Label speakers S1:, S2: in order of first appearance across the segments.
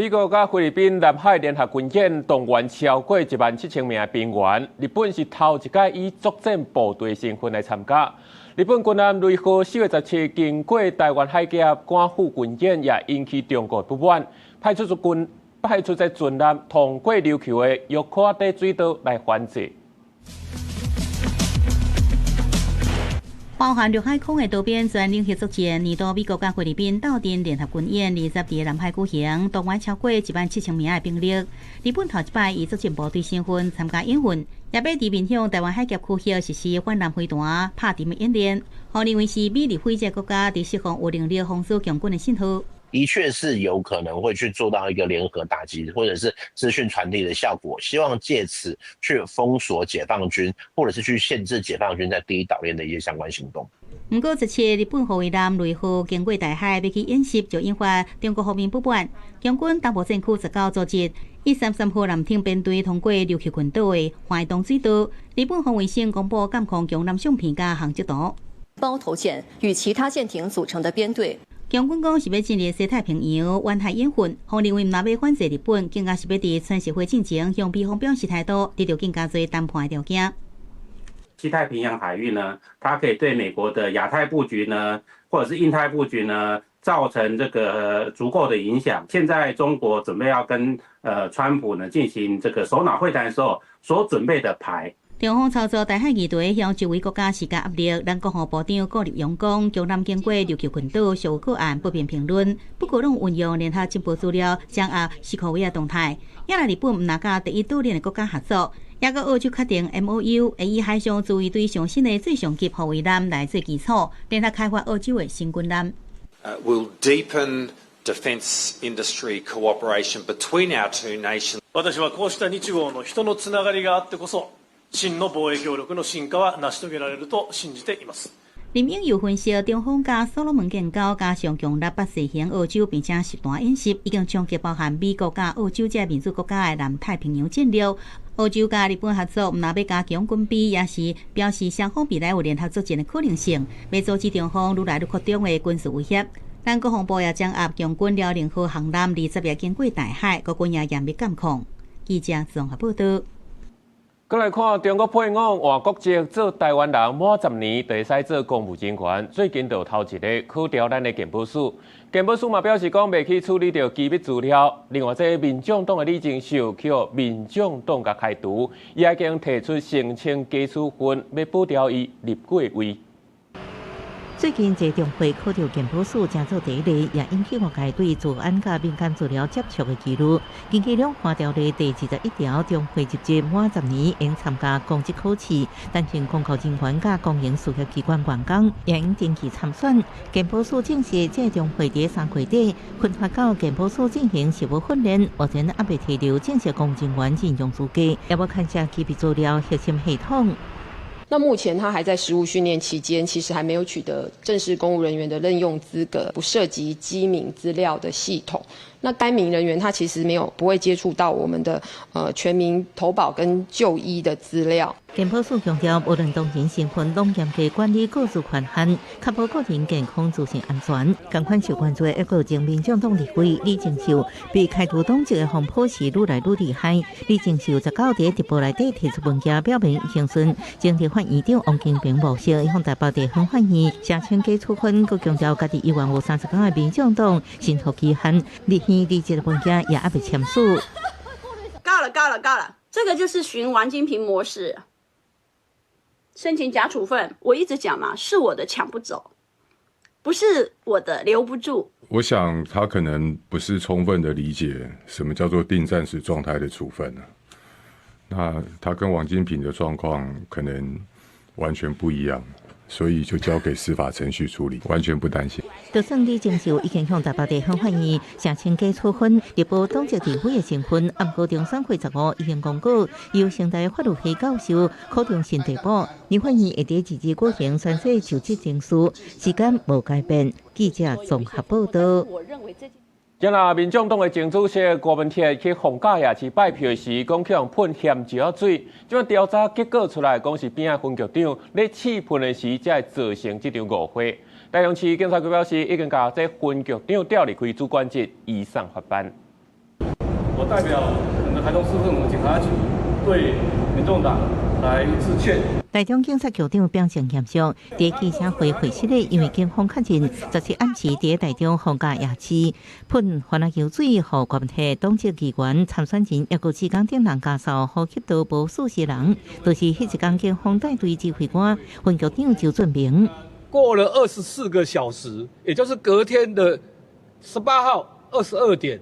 S1: 美國佮菲律賓南海聯合軍演動員超過1.7萬名的兵員，日本是頭一擺以作戰部隊身份來參加。日本軍艦雷號4月17經過臺灣海峽趕赴軍演，也引起中國不滿，派出這船艦通過琉球的約克底水道來反制。
S2: 包含陸海空的多邊全領域作戰，年度美國佮菲律賓鬥陣聯合軍演，20佇南海舉行，動員超過1.7萬名的兵力。日本頭一擺以作戰部隊身份參加演訓，也欲佇面向臺灣海峽區域實施反艦飛彈拍沉的演練，予認為是美日菲這國家佇釋放有能力封鎖共軍的信號。
S3: 的確是有可能會去做到一個聯合打擊，或者是資訊傳遞的效果，希望借此去封鎖解放軍，或者是去限制解放軍在第一島鏈的一些相關行動。
S2: 毋過，17日本護衛艦雷號經過大海欲去演習，就引發中國方面不滿。共軍東部戰區19組織以33號艦艇編隊通過琉球群島的環東水道。日本防衛省公布監控共艦相片佮航跡圖。
S4: 包頭艦與其他艦艇組成的編隊。
S2: 共軍講是欲進入西太平洋遠海演訓，予認為毋若欲反制日本，更加是欲佇川習會進前向美方表示態度，得著更加濟談判的條件。
S5: 西太平洋海域呢，它可以對美國的亞太布局呢，或者是印太布局呢，造成這個足夠的影響。現在中國準備要跟川普呢進行這個首腦會談的時候，所準備的牌。
S2: 中方操作台海議題向周圍國家施加壓力。咱國防部長顧立雄講，共艦經過琉球群島屬個案，不便評論。不過，攏運用聯合情報資料掌握西科維亞動態。也若日本毋若佮第一島鏈的國家合作，抑閣澳洲確定 MOU，會以海上自衛隊上新的最上級護衛艦來做基礎，聯合開發澳洲的新軍艦。
S6: Will deepen defense industry cooperation between our two nations.
S7: 私はこうした日豪の人のつながりがあってこそ。真の防衛協力の深化は成し遂げられると信じています。
S2: 林穎又分析，中方佮所羅門建交，加上強力北西行澳洲，並且集團演習，已經衝擊包含美國佮澳洲這民主國家的南太平洋戰略。澳洲佮日本合作，毋若欲加強軍備，也是表示雙方未來有聯合作戰的可能性，欲阻止中方愈來愈擴張的軍事威脅。咱國防部也掌握共軍遼寧號航艦20日經過大海，國軍也嚴密監控。記者綜合報道。
S1: 閣來看中國配偶換國籍做臺灣人滿10年，就會使做公務人員。最近就頭一个考掉咱的健保署，健保署嘛表示講袂去處理著機密資料。另外，這民眾黨的李淨秀去予民眾黨共開除，伊已經提出申請解處分，欲保牢伊立委位。
S8: 最近，這中會考著健保署成做第一例，也引起外界對資安佮敏感資料接觸的疑慮。根據兩岸條例第21條，中會入職滿十年應參加公職考試，擔任公務人員佮公營事業機關員工，也應登記參選。健保署證實，這中會佇3月底分發到健保署進行實務訓練，目前猶未提著正式公務人員任用資格，也無牽涉機密資料核心系統。
S9: 那目前他還在實務訓練期間，其實還沒有取得正式公務人員的任用資格，不涉及機敏資料的系統。那該名人員他其實沒有不會接觸到我們的全民投保跟就醫的資料。
S8: 健保署強調，無論當前身份，攏嚴格管理個資權限，確保個人健康資訊安全。仝款受關注的一個前民眾黨立委李淨秀被開除黨籍的風波是愈來愈厲害。李淨秀19佇直播內底提出文件，表明已經順前立法院長王金平物色，向台北地方法院申請解處分，閣強調家己猶原有30工的民眾黨申訴期限，立院離職的文件也猶未簽署。
S10: 告了，告了，告了，這個就是循王金平模式。申請假處分，我一直講嘛，是我的搶不走，不是我的留不住。
S11: 我想他可能不是充分的理解什麼叫做定暫時狀態的處分啊。那他跟王金平的狀況可能完全不一樣。所以就交給司法程序處理，完全不擔心。
S8: 就算李淨秀已經向台北地方法院申請解處分，力保黨籍立委的身份，毋過中選會15已經公告，由成大法律系教授柯中信遞補，立法院會佇2日舉行宣誓就職程序，時間無改變。記者綜合報道。
S1: 今仔民眾黨的前主席郭文鐵去逢甲夜市拜票時，講去予噴鹹石仔水。這擺調查結果出來，講是邊仔分局長咧試噴的時，才會造成這場誤會。台中市警察局表示，已經共這分局長調離開主管職，移送法辦。
S7: 我代表整個台中市政府警察局對民眾黨來致歉。
S8: 台中警察局長表情嚴肅，佇記者會會室內，因為警方確認，17暗時佇台中逢甲夜市噴番仔球水，予郭文體黨籍議員參選人，抑閣志剛等人家屬呼吸道無舒適人，就是彼一工警方帶隊指揮官分局長周俊明。
S7: 過了24個小時，也就是隔天的18號22點，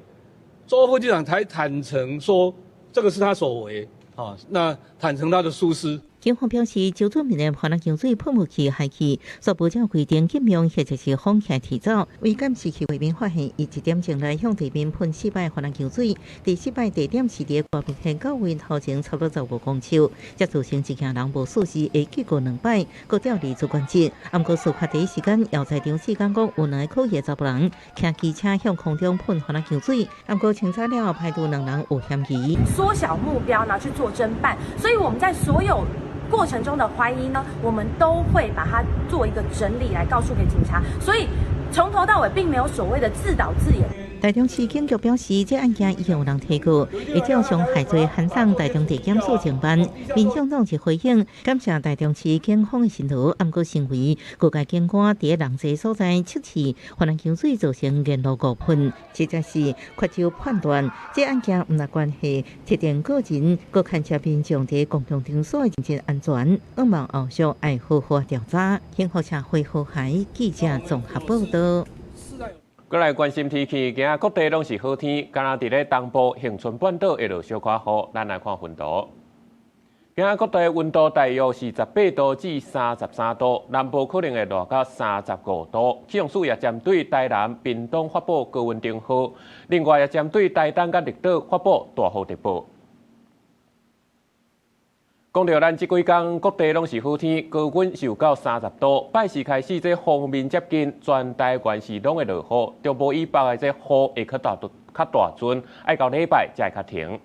S7: 周副局長才坦承說這個是他所為，啊，那坦承他的疏失。
S8: 警方表示，周俊明的番仔球水噴霧器害去，煞無照規定禁用或者是封起提走。為監視器畫面發現，伊1點鐘來向地面噴四擺番仔球水，第四擺地點是佇外面天到位頭前差不多15公尺，才造成一家人無舒適，會結果兩擺，閣調離主管職。毋過事發第一時間，姚在場時間講有兩个可疑查埔人騎機車向空中噴番仔球水，毋過清查了後排除兩人有嫌疑。
S12: 縮小目標呢去做偵辦，所以我們在所有過程中的懷疑呢，我們都會把它做一個整理來告訴給警察，所以從頭到尾並沒有所謂的自導自演。
S8: 台中市警局表示，這案件已經有人提告，會照傷害罪函送台中地檢署偵辦。民眾黨就回應，感謝台中市警方的辛勞，毋過認為高階警官佇人濟所在測試番仔球水造成沿路誤噴，實在是缺少判斷。這案件毋但關係特定個人，閣牽涉民眾佇公共場所的人身安全，向望後續愛好好調查。幸福社會和諧記者綜合報道。
S1: 閣來關心天氣，今仔各地攏是好天，敢若佇咧東部恆春半島會落小可雨，咱來看溫度。今仔各地溫度大約是18度至33度，南部可能會熱到35度。氣象署也針對台南、屏東發布高溫警報，另外也針對台東佮綠島發布大雨特報。講著咱這幾工各地攏是好天，高溫是有到30度。拜四開始，這鋒面接近，全台灣是攏會落雨，中部以北的這雨會較大，較大陣，愛到禮拜才會較停。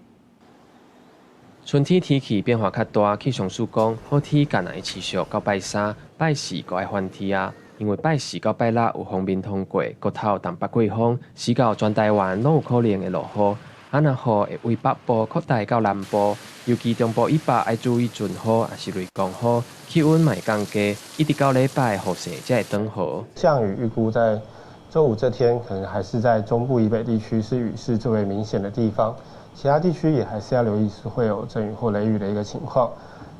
S13: 春天天氣變化較大，氣象署講，好天干焦會持續到拜三、拜四閣愛換天啊。因為拜四到拜六有鋒面通過，閣透東北季風，時到全台灣攏有可能會落雨。啊，若雨會為北部擴大到南部，尤其中部以北愛注意陣雨，抑是雷公雨，氣溫嘛會降低，一直到禮拜雨勢才會轉好。
S14: 降雨預估在週五這天，可能還是在中部以北地區是雨勢最為明顯的地方，其他地區也還是要留意是會有陣雨或雷雨的一個情況。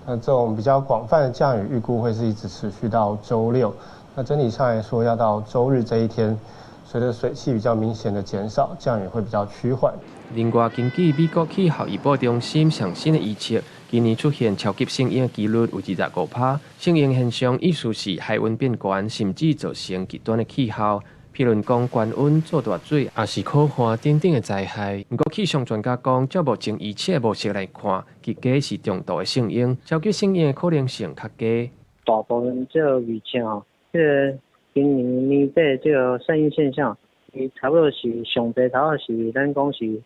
S14: 那這種比較廣泛的降雨預估會是一直持續到週六。那整體上來說，要到週日這一天，隨着水汽比較明顯的減少，降雨會比較趨緩。
S13: 另外，根據美國氣候預報中心上新的預測，今年出現超級聖嬰的幾率有25%。聖嬰現象意思是海溫變懸，甚至造成極端的氣候，譬如講懸溫、做大水，抑是苦旱等等的災害。毋過氣象專家講，照目前預測模式來看，極低是中度的聖嬰，超級聖嬰的可能性較低。
S15: 大部分這個預測吼，這個今年年底這個聖嬰現象，伊差不多是上濟，差不多是咱講是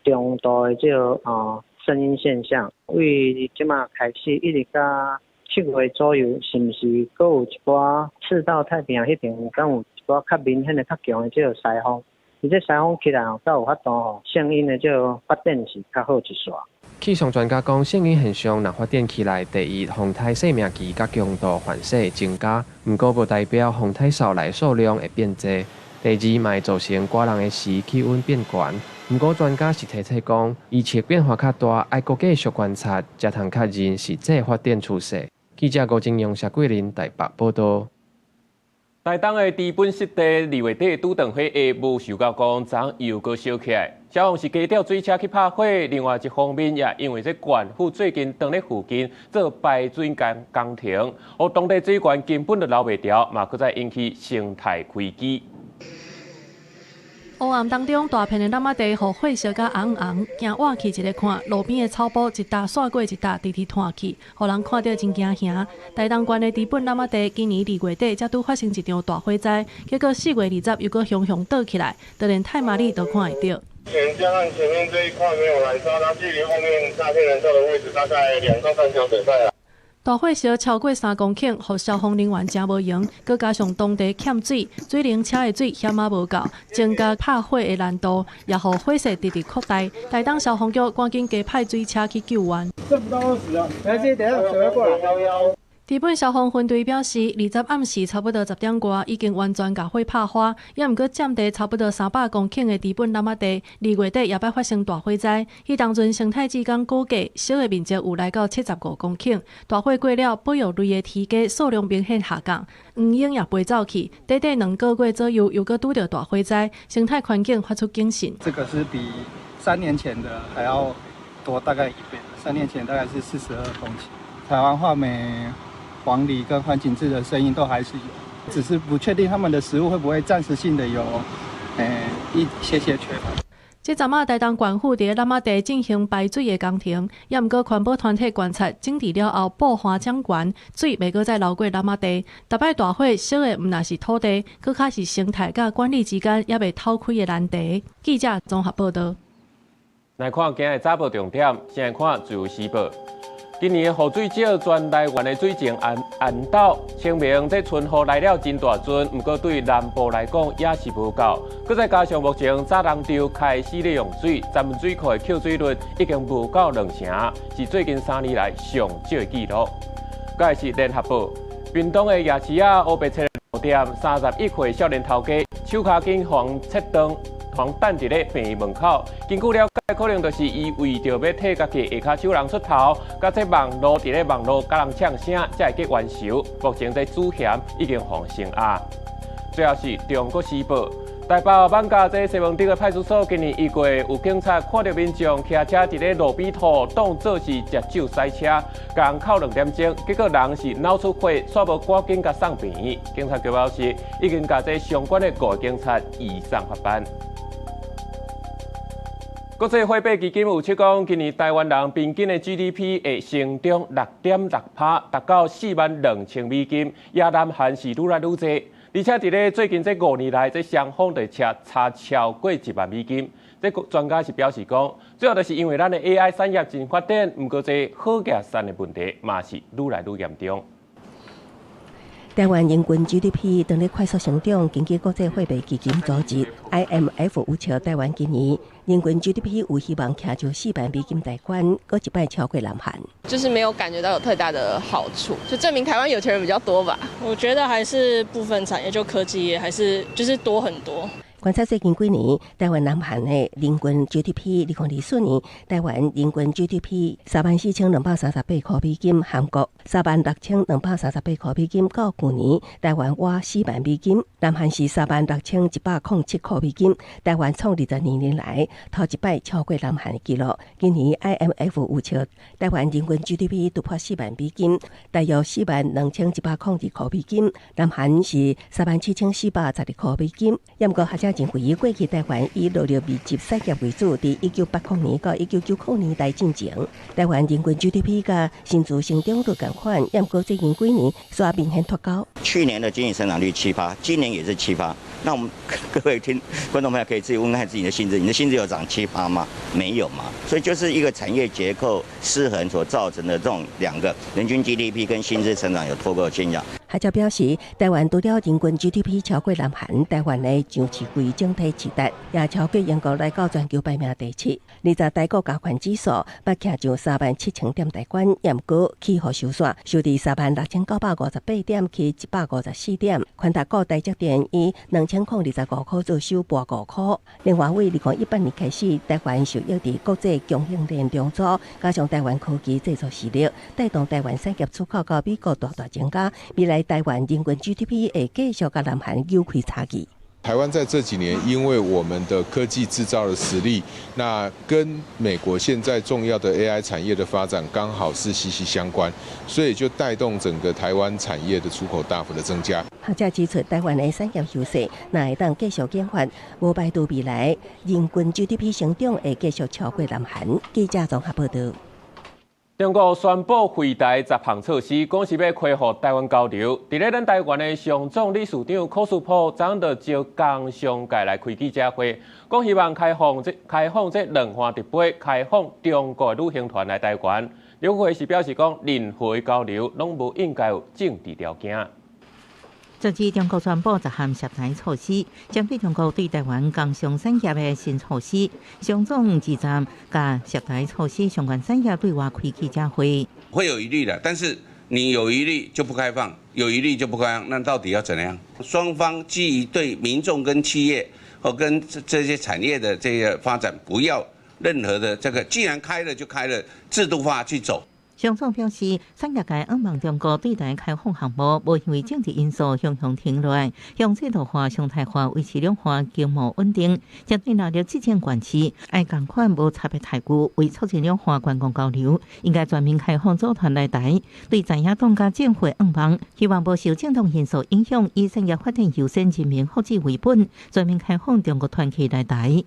S15: 中度的這個聖嬰現象，為這馬開始一直到7月左右，是毋是閣有一寡赤道太平洋彼邊，敢有一寡較明顯的、較強的這個西風？伊這西風起來吼，才有法度吼，聖嬰的這個發展是較好一絲。
S13: 氣象專家講，聖嬰現象若發展起來，第一，風颱生命期佮強度反勢會增加，毋過無代表風颱掃來數量會變濟。第二，嘛會造成寒人的時氣溫變懸。毋過專家是提醒講，預測變化較大，愛閣繼續觀察，才通確認實際發展趨勢。記者郭金陽、謝桂林台北報導。
S1: 台東的知本濕地2月底拄斷火下，無想到講昨又閣燒起來。消防是加調水車去拍火，另外一方面也因為這縣府最近當咧附近做排水工程，予當地水源根本就留袂牢，嘛閣再引起生態危機。
S16: 黑暗當中，大片的湳仔地予火燒甲紅紅，驚倚去一个看，路邊的草埔一搭煞過一搭，直直湠去，予人看著真驚嚇。台東縣的知本湳仔地，今年2月底才拄發生一場大火災，結果4月20又閣雄雄倒起來，就連太麻里都看會著。
S17: 前江岸前面這一塊沒有燃燒，它距離後面大片燃燒的位置大概2到3條水塊啦。
S16: 大火燒超過3公頃，予消防人員誠無閒，閣加上當地欠水，水龍車的水嫌仔無夠，增加拍火的難度，也予火勢直直擴大。台東消防局趕緊加派水車去救援。
S17: 剩不到20啊！沒關係，等下水會過來。
S16: 知本消防分隊表示，20暗時差不多10點外，已經完全共火拍花。也毋過佔地差不多300公頃的知本湳仔地，2月底也捌發生大火災。彼當陣生態志工估計，燒的面積有來到75公頃。大火過了，保育類的雉雞數量明顯下降，黃鶯也飛走去。短短2個月左右，又閣拄著大火災，生態環境發出警訊。
S17: 這個是比3年前的還要多大概一倍。3年前大概是42公頃。台灣畫眉、黃鸝跟環頸雉的聲音都還是有，只是不確定他們的食物會不會暫時性的有，一些些缺乏。
S16: 這陣仔台東縣府佇湳仔地進行排水的工程，也毋過環保團體觀察整治了後，布花漲懸，水袂閣再流過湳仔地。逐擺大火燒的毋但是土地，閣較是生態佮管理之間猶未透開的難題。記者綜合報導。
S1: 來看今日早報重點，先來看自由時報。今年雨水少，全台灣的水情絚絚斗，清明這春雨來了真大陣，毋過對南部來講也是無夠。閣再加上目前早農場開始咧用水，三門水庫的扣水率已經無夠2成，是最近3年來上少的紀錄。閣來是聯合報，屏東的夜市仔烏白切路店，31歲少年頭家手跤筋予人切斷。予人等佇咧病院門口，根據了解，可能就是伊為著欲替家己下跤手人出頭，佮這網路佇咧網路共人嗆聲，才會結冤仇。目前這主嫌已經予聲押。最後是中國時報，台北艋舺這西門町的派出所，今年1月有警察看著民眾騎車佇咧路邊吐，當做是食酒駛車，共人銬2點鐘，結果人是腦出血，煞無趕緊共送病院。警察局表示，已經共這相關的五個警察移送法辦。國際貨幣基金預測講，今年台灣人平均的 GDP 會成長6.6%，達到42,000美金，也南韓是愈來愈濟，而且佇咧最近這5年來，這雙方就差超過1萬美金。這專家是表示講，主要就是因為咱的 AI 產業真發展，毋過這好額山的問題嘛是愈來愈嚴重。
S18: 台灣人均 GDP 當咧快速成長，根據國際貨幣基金組織 IMF 預測，台灣今年人均 GDP 有希望徛上4萬美金大關，閣一擺超過南韓。
S9: 就是沒有感覺到有太大的好處，就證明台灣有錢人比較多吧。
S19: 我覺得還是部分產業，就科技業，還是就是多很多。
S18: 觀察最近幾年，台灣南韓的人均 GDP，2024年台灣人均 GDP 34,238塊美金，韓國36,238塊美金。到舊年台灣倚4萬美金，南韓是36,107塊美金。台灣創22年來頭一擺超過南韓的紀錄。今年 IMF 預測台灣人均 GDP 突破四萬美金，大約42,102塊美金。南韓是37,412塊美金。毋過學者認為，過去台灣以勞力密集產業為主，佇1980年到1990年代進前，台灣人均 GDP 佮薪資成長率仝款，毋過最近幾年煞明顯脫鈎。
S20: 去年的經濟成長率7%，今年也是七趴。那我們各位聽觀眾朋友可以自己問看自己的薪資，你的薪資有漲七趴嗎？沒有嘛。所以就是一個產業結構失衡所造成的這種兩個人均 GDP 跟薪資成長有脫鈎現象。
S18: 學者表示，台灣除了人均 GDP 超過南韓，台灣的上市櫃整體市值也超過英國，來到全球排名第七。二十台股加權指數捌徛上37,000點大關，毋過起予收煞，收佇36,958點，起154點。權值股台積電以2025塊做收跋5塊。另外，為2018年開始，台灣受益佇國際供應鏈重組，加上台灣科技製造實力，帶動台灣產業出口到美國大大增加。未來台灣人均 GDP 會繼續佮南韓扭開差距。
S21: 台灣在這幾年，因為我們的科技製造的實力，那跟美國現在重要的 AI 產業的發展剛好是息息相關，所以就帶動整個台灣產業的出口大幅的增加。
S18: 學者指出，台灣的產業優勢，若會當繼續研發，無排除未來人均 GDP 成長會繼續超過南韓。記者綜合報導。
S1: 中國宣布惠台十項措施，講是欲恢復台灣交流。佇咧咱台灣的商總理事長柯書溥昨昏就召工商界來開記者會，講希望開放這兩岸直飛，開放中國旅行團來台灣。陸委會是表示講，任何交流攏無應該有政治條件。
S8: 這次中國宣布十項涉台措施，針對中國對台灣工商產業的新措施，商總二站佮涉台措施相關產業對外開記者會。
S3: 會有疑慮的，但是你有疑慮就不開放，有疑慮就不開放，那到底要怎樣？雙方基於對民眾跟企業和跟這些產業的這個發展，不要任何的這個，既然開了就開了，制度化去走。
S8: 商總表示，產業界向望中國對台開放項目，無因為政治因素雄雄停落來，向制度化、常態化維持兩岸經貿穩定。針對納入這種關係，愛仝款無差別待遇，為促進兩岸觀光交流，應該全面開放組團來台。對在野黨佮政府向望，希望無受政黨因素影響，以產業發展優先、人民福祉為本，全面開放中國團客來台。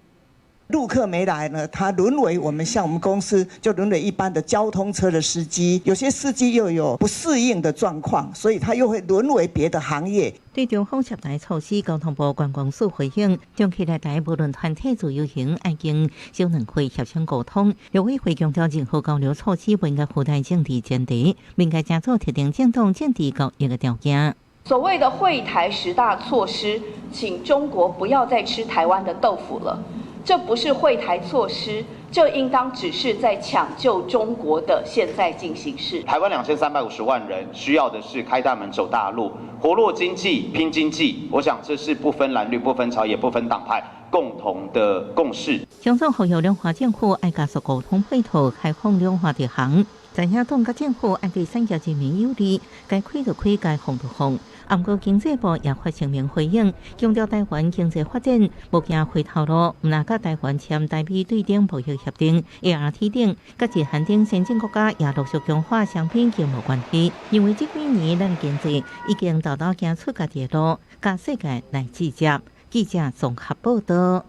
S22: 陸客沒來呢，他淪為我們像我們公司就淪為一般的交通車的司機，有些司機又有不適應的狀況，所以他又會淪為別的行業。
S8: 對中方涉台措施，交通部觀光署回應，長期來台無論團體自由行，愛經小兩會協商溝通。陸委會強調，任何交流措施不應該附帶政治前提，不應該成做特定政黨政治交易的條件。
S23: 所謂的惠台十大措施，請中國不要再吃台灣的豆腐了。這不是惠台措施，這應當只是在搶救中國的現在進行式。
S24: 台灣2350萬人需要的是開大門走大路，活絡經濟、拼經濟。我想這是不分藍綠、不分朝野、不分黨派共同的共識。
S8: 商總呼籲兩岸政府愛加速溝通配套，開放兩岸直航。在野黨佮政府愛對產業人民有利，該開就開，該放就放。毋過經濟部也發聲明回應，強調台灣經濟發展無行回頭路，毋但佮台灣簽台美對等貿易協定 ART 等，佮日韓等先進國家也陸續強化雙邊經貿關係。因為這幾年咱經濟已經沓沓行出家己的路，佮世界來比較。記者綜合報道。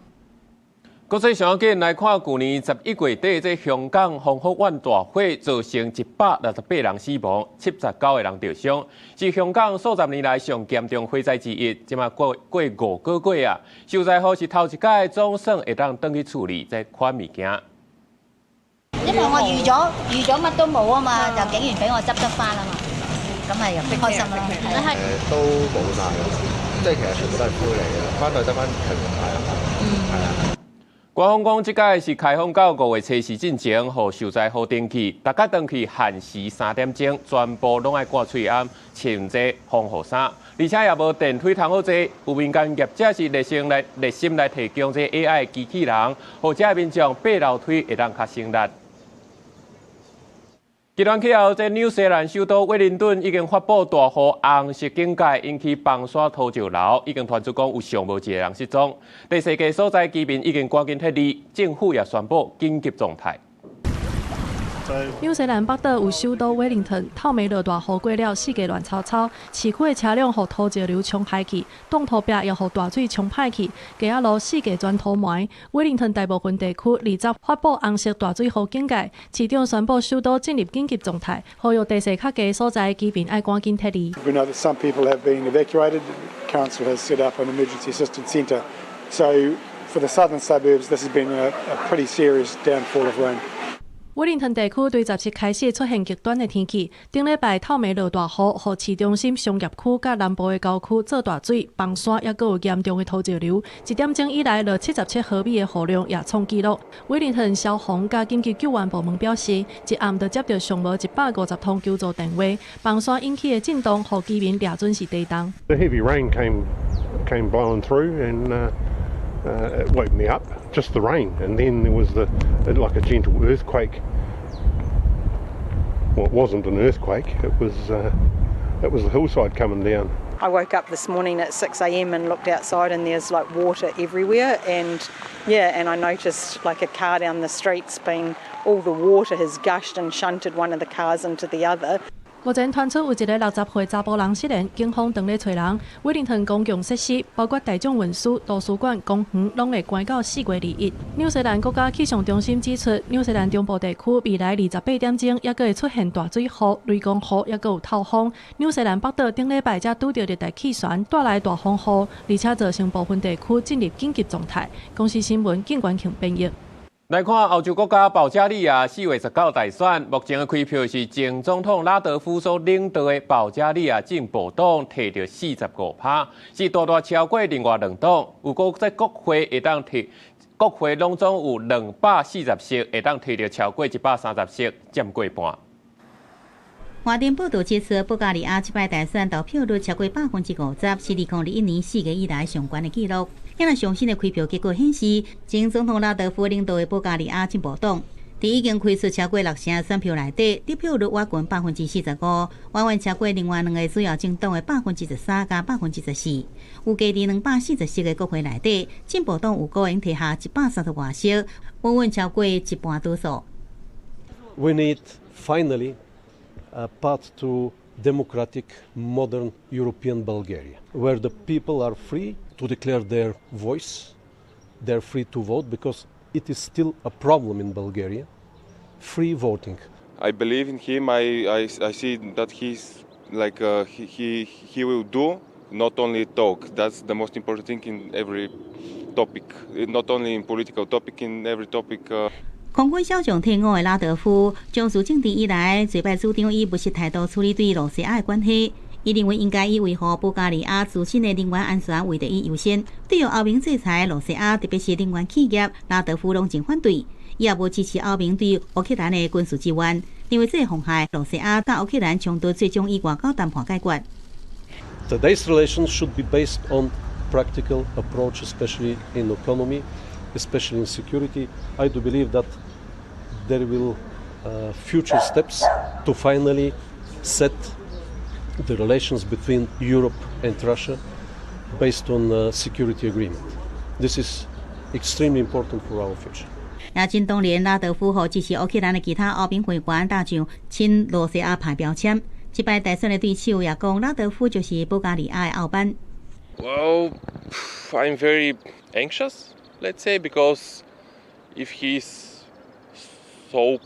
S1: 國際上緊來看，舊年11月底，這香港宏福苑大火造成168人死亡，79個人著傷，是香港數十年來上嚴重火災之一。這馬過過5個月啊，受災戶是頭一擺總算會當轉去厝裡這款物件。
S25: 因為我預咗乜都冇啊嘛，就竟然俾我執得翻啊嘛，咁咪又開心咯。
S26: 都冇晒，即係其實全部都係灰嚟嘅，翻到得翻平牌咯，係啊。
S1: 官方講，這擺是開放到5月初四進前，予受災戶轉去，逐工轉去限時3點鐘，全部攏愛掛喙罨，穿這防護衫，而且也無電梯通好坐。有民間業者是熱心來提供這 AI 機器人，予遮民眾爬樓梯會當較省力。極端氣候，這紐西蘭首都威靈頓已經發布大雨紅色警戒，引起崩山土石流，已經傳出講有上無一個人失蹤。第四個所在居民已經趕緊撤離，政府也宣布緊急狀態。
S16: 紐西蘭北島有首都威靈頓，透暝落大雨過了，四界亂糟糟，市區的車輛予土石流沖害去，擋土壁也予大水沖歹去，街仔路四界全塗埋。威靈頓大部分地區二十發布紅色大水雨警戒，市長宣布首都進入緊急狀態，呼籲地勢較低所在的居民愛趕緊撤離。
S27: We know that some people have been evacuated. Council has set up an emergency assistance centre. So for the southern suburbs, this has been a pretty serious downfall of rain.
S16: 威靈頓地區對17開始出現極端的天氣，頂禮拜透暝落大雨，予市中心商業區佮南部的郊區做大水、崩山，抑閣有嚴重的土石流。一點鐘以來落77毫米的雨量也創紀錄。威靈頓消防佮緊急救援部門表示，一暗就接著上無150通求助電話，崩山引起的震動，予居民掠準是地動。
S28: The heavy rain came blowing through and it woke me up. Just the rain, and then there was the like a gentle earthquake. Well, it wasn't an earthquake. It was the hillside coming down.
S29: I woke up this morning at 6 a.m. and looked outside and there's like water everywhere and yeah, and I noticed like a car down the street's been, all the water has gushed and shunted one of the cars into the other.
S16: 目前傳出有一个60歲查埔人失聯，警方正咧揣人。威靈頓公共設施，包括大眾運輸、圖書館、公園，攏會關到4月21。紐西蘭國家氣象中心指出，紐西蘭中部地區未來28點鐘，猶閣會出現大水雨、雷公雨，猶閣有透風。紐西蘭北島頂禮拜才拄著熱帶氣旋帶來大風雨，而且造成部分地區進入緊急狀態。公視新聞，靳關慶編譯。
S1: 來看歐洲國家保加利亞4月19大選，目前的開票是前總統拉德夫所領導的保加利亞進步黨提著45%，是大大超過另外兩黨。如果在國會會當提，國會攏總有240席，會當提著超過130席，佔過半。
S2: 華電報導指出，保加利亞這擺大選投票率超過50%，是2021年4月以來上懸的紀錄。今日上新的開票結果顯示，前總統拉德夫領導的保加利亞進步黨，佇已經開出超過六成選票內底，得票率倚近45%，遠遠超過另外兩個主要政黨的13%佮14%。預計佇240席的國會內底，進步黨有可能提下130外席，穩穩超過一半多數。
S4: We need finally a path to democratic, modern European Bulgaria, where the people are free to declare their voice, they're free to vote, because it is still a problem in Bulgaria, free voting.
S5: I believe in him. I see that he's like he will do, not only talk. That's the most important thing in every topic, not only in political topic, in every topic.
S2: 空軍少將退伍的拉德夫，從事政治以來，濟擺主張以務實態度處理對羅西亞的關係。伊認為應該以維護保加利亞自身的能源安全為第一優先。對於歐盟制裁羅西亞，特別是能源企業，拉德夫攏真反對。伊也無支持歐盟對烏克蘭的軍事支援，認為這會妨害羅西亞佮烏克蘭衝突最終以外交談判解決。
S4: Today's relations should be based on practical approach, especially in economy, especially in security. I do believe that there will future steps to finally set the relations between Europe and Russia based on a security agreement. This is extremely important for our future.
S2: 也真當然，拉德夫予支持烏克蘭的其他歐盟會員打上親羅西亞派標籤。這擺大選的對手也講，拉德夫就是保加利亞的後班。
S5: Well, I'm very anxious, let's say, because if he's so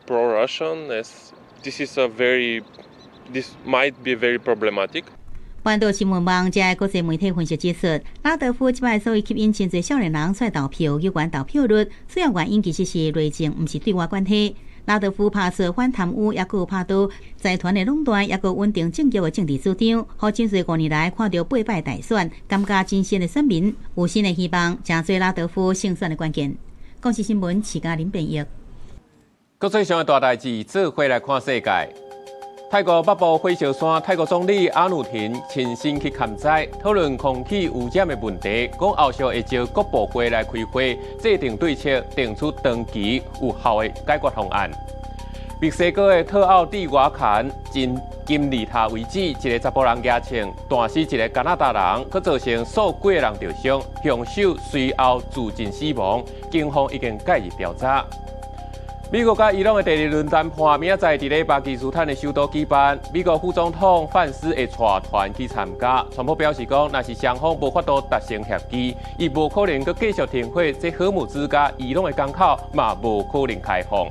S5: pro-Russian, as this is a very, this might be very problematic.
S2: 半島新聞網這國際媒體分析指出，拉德夫這擺所以吸引真濟少年人出來投票，有關投票率，主要原因其實是內政，毋是對外關係。拉德夫拍出反貪污，抑閣有拍倒財團的壟斷，抑閣穩定政局的政治主張，予真濟5年來看著八擺大選，感覺真新的選民有新的希望，成做拉德夫勝選的關鍵。公視新聞，徐嘉玲編譯。
S1: 國際上的大代誌，做伙來看世界。泰國北部火燒山，泰國總理阿努廷親身去勘災，討論空氣污染的問題，講後續會召各部會來開會，制定對策，定出長期有效的解決方案。墨西哥的特奧蒂瓦坎金金字塔遺址，一个查埔人舉槍彈死一个加拿大人，閣造成數幾個人著傷，兇手隨後自盡死亡，警方已經介入調查。美國佮伊朗的第二輪談判，明仔載佇咧巴基斯坦的首都舉辦。美國副總統范斯會帶團去參加。川普表示講，若是雙方無法度達成協議，伊無可能閣繼續停火，這荷姆茲佮伊朗的港口嘛無可能開放。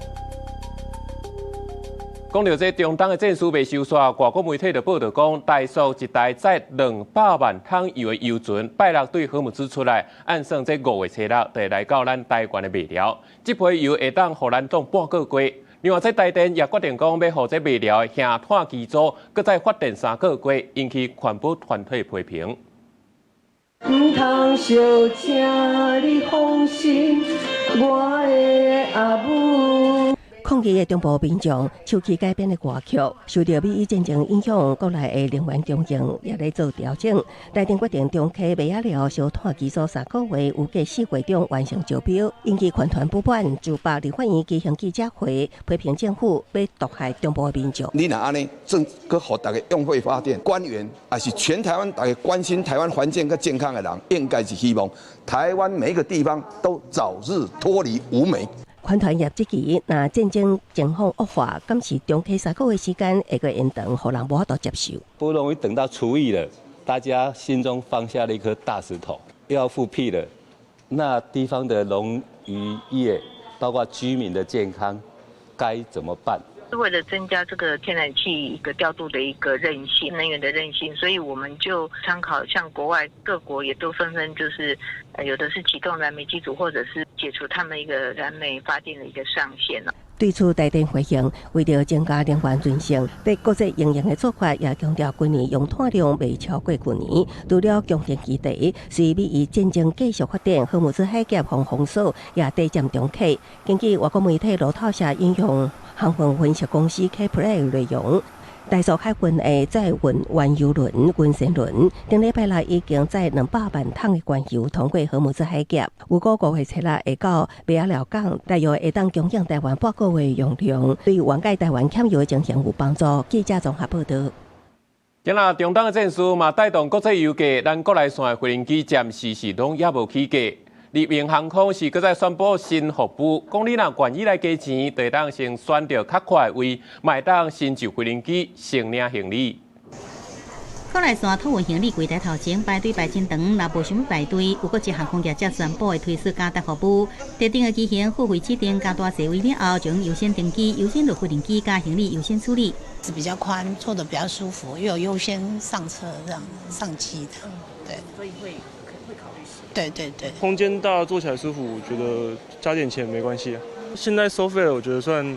S1: 講著這中東的戰事未收煞，外國媒體就報導講，台塑一台載200萬桶油的油船，拜六對荷姆茲出來，按算這5月初六就會來到咱台灣的麥寮。這批油會當予咱擋半個月。另外，這台電也決定講，欲予這麥寮的興炭機組，閣再發電3個月，引起環保團體批評。
S6: 毋通燒，請你放心，我的阿母。
S18: 抗議的中部民眾唱起改編的歌曲，受著美伊戰爭影響，國內的能源供應也咧做調整。台電決定中溪麥仔寮燒炭機組3個月，預計4月中完成招標，引起環團不滿。自北立法院舉行記者會，批評政府欲毒害中部民眾。
S7: 你若按呢，閣予逐家用火發電，官員抑是全台灣逐家關心台灣環境佮健康的人，應該是希望台灣每一個地方都早日脫離無煤。
S18: 環團業質疑，若戰爭情況惡化，敢是中溪3個月時間會閣延長，予人無法度接受。
S10: 不容易等到除役了，大家心中放下了一顆大石頭，又要復辟了。那地方的農漁業，包括居民的健康，該怎麼辦？
S11: 是為了增加這個天然氣一個調度的一個韌性，能源的韌性，所以我們就參考像國外各國也都紛紛就是，有的是啟動燃煤機組，或者是啟解除他們一個燃煤發電的一個上限。
S18: 對此，台電回應，為著增加能源韌性，對國際應用的做法，也強調今年用碳量袂超過舊年。除了供電基地，隨美伊戰爭繼續發展，荷姆茲海峽防封鎖也短暫重啟。根據外國媒體路透社引用航運分析公司開普勒的內容，台塑海運的載運原油輪雲仙輪，頂禮拜六已經載200萬桶的原油通過荷姆茲海峽，預估5月7日會到麥仔寮港，大約會當供應台灣半個月用量，對緩解台灣欠油的情形有幫助。記者綜合報導。
S1: 今仔中東的戰事嘛，帶動國際油價，咱國內線的飛行機暫時是攏猶無起價。立榮航空是閣再宣布新服務，講你若願意來加錢，就會當先選著較闊的位，嘛會當先就飛行機先領行李。
S2: 國內線托運行李櫃台頭前排隊排真長，若無想欲排隊，有國際航空業者宣布會推出加值服務。特定的機型付費指定加大座位了後，就優先登機、優先落飛機加行李優先處理。
S9: 是比較寬，坐得比較舒服，又有優先上車這樣上機的，對。
S12: 所以會考慮。
S9: 對對對。
S5: 空間大，坐起來舒服，我覺得加點錢沒關係啊。現在收費了，我覺得算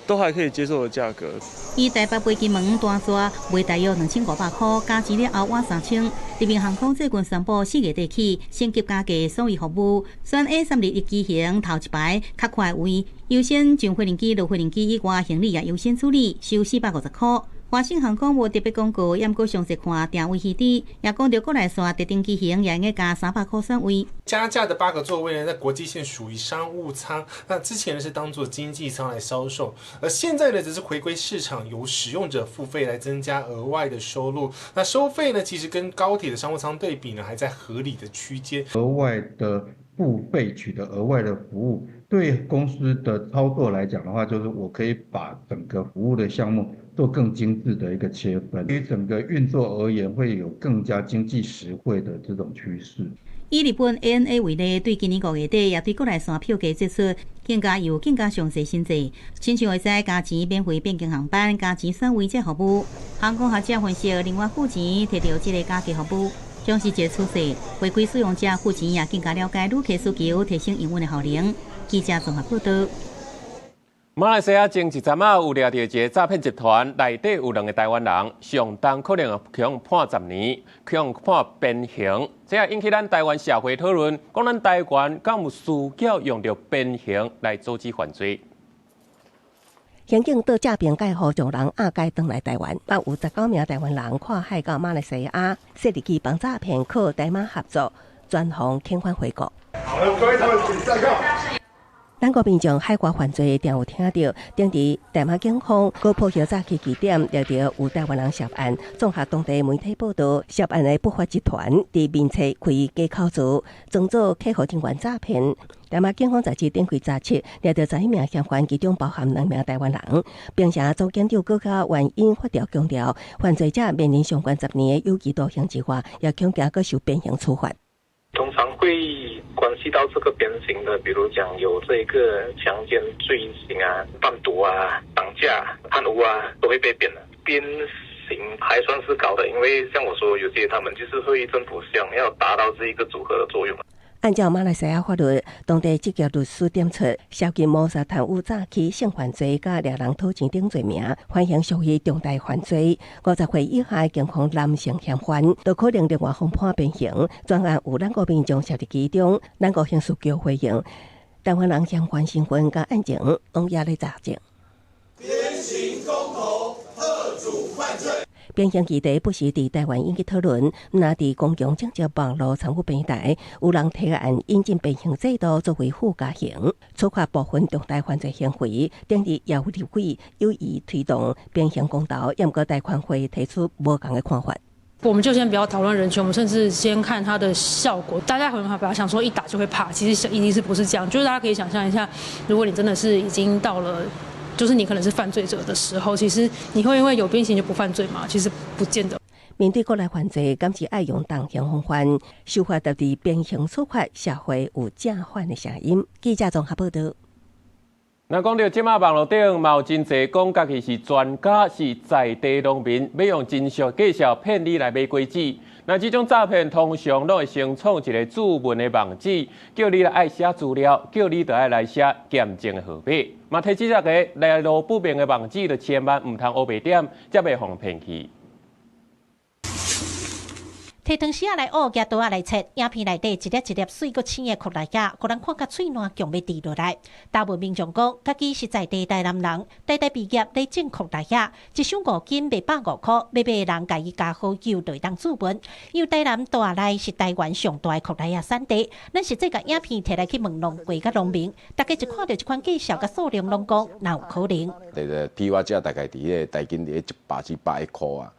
S5: 都還可以接受的價格。
S2: 以台北飛金門單線賣大約2500箍，加錢了後滿3000。立榮航空最近宣布4月底起升級加價所有服務，選 A321機型頭一排較闊位，優先上飛機、落飛機以外，行李也優先處理，收450箍。華信航空無特別廣告，毋過詳細看訂位須知，也講著國內線特定機型也應該加300箍選位。
S13: 加價的8個座位呢，在國際線屬於商務艙，那之前呢是當做經濟艙來銷售，而現在呢則是回歸市場，由使用者付費來增加額外的收入。那收費呢，其實跟高鐵的商務艙對比呢，還在合理的區間。
S14: 額外的付費取得額外的服務，對公司的操作來講的話，就是我可以把整個服務的項目做更精緻的一個切分，對於整個運作而言，會有更加經濟實惠的這種趨勢。
S2: 以日本 ANA 為例，對今年5月底也對國內線票價做出更加有更加詳細審計，親像會使加錢免費變更航班、加錢選位這服務。航空學者分析，另外付錢提著這个加價服務，將是一個趨勢。回饋使用者付錢也更加了解旅客需求，提升營運的效能。記者綜合報導。
S1: 馬來西亞前一陣仔有掠著一个詐騙集團，內底有兩个台灣人，上重可能予人判10年，予人判鞭刑。這也引起咱台灣社會討論，講咱台灣敢有需要用著鞭刑來阻止犯罪？
S18: 刑警到詐騙介予將人押解轉來台灣，啊有19名台灣人跨海到馬來西亞，設立去幫詐騙靠台馬合作，專防遣返回國。咱國民眾海外犯罪定有聽著，頂佇大馬警方閣破曉詐欺據點，掠著有台灣人涉案。綜合當地媒體報導，涉案的不法集團佇面冊開假口座，裝作客戶人員詐騙。大馬警方在這頂季查緝，掠著11名嫌犯，其中包含兩名台灣人。檳城總檢長閣較援引法條強調，犯罪者面臨上懸10年的有期徒刑之外，也恐驚閣受鞭刑處罰。
S15: 通常會關係到這個鞭刑的，比如講有這個強姦罪行啊、販毒啊、綁架、貪污啊，都會被鞭的。鞭刑還算是高的，因為像我說，有些他們就是會政府想要達到這一個阻嚇的作用。
S18: 按照馬來西亞法律，當地職業律師點出，涉及謀殺、貪污、詐欺、性犯罪、佮掠人討錢等罪名，緩刑屬於重大犯罪。50歲以下的健康男性嫌犯，都可能另外予判鞭刑。專案有咱國民眾涉入其中，咱國刑事局回應，台灣人嫌犯身份佮案情攏猶咧查證。
S17: 鞭刑公投，嚇阻犯罪。
S18: 鞭刑議題不時佇台灣引起討論，毋但佇公共政治網路參與平台，有人提案引進鞭刑制度作為附加刑，處罰部分重大犯罪行為。頂日也有立委有意推動鞭刑公投，毋過台權會提出無仝的看法。
S19: 我們就先不要討論人權，我們甚至先看它的效果。大家可能把它想說一打就會怕，其實一定是不是這樣？就是大家可以想象一下，如果你真的是已經到了，就是你可能是犯罪者的時候，其實你會因為有鞭刑就不犯罪嗎？其實不見得。
S18: 面對國內犯罪，敢是愛用重刑防範，修法導致鞭刑處罰，社會有正反的聲音。記者綜合報導。
S1: 那講到這馬網路頂嘛有真濟講家己是專家，是在地農民，欲用真俗介紹騙你來買果子。那這種詐騙通常攏會先創一個主文的網址，叫你來愛寫資料，叫你就愛來寫驗證的號碼。嘛提醒大家來路不明的網址，就千萬毋通烏白點，才袂予人騙去。
S3: 提湯匙仔來挖，舉刀仔來切，影片內底一粒一粒媠閣青的箍來仔，予人看甲喙瀾強欲滴落來。大部分民眾講，家己是在地台南人，代代畢業咧種箍來仔，一箱5斤賣150箍，欲買的人共伊加好友就會當注文。因為台南大內是台灣上大的箍來仔產地，咱實際共影片提來去問農會佮農民，大家一看著這款介紹佮數量，攏講哪有可能？
S8: 對對，批發價大概佇彼個台斤佇100至110箍啊。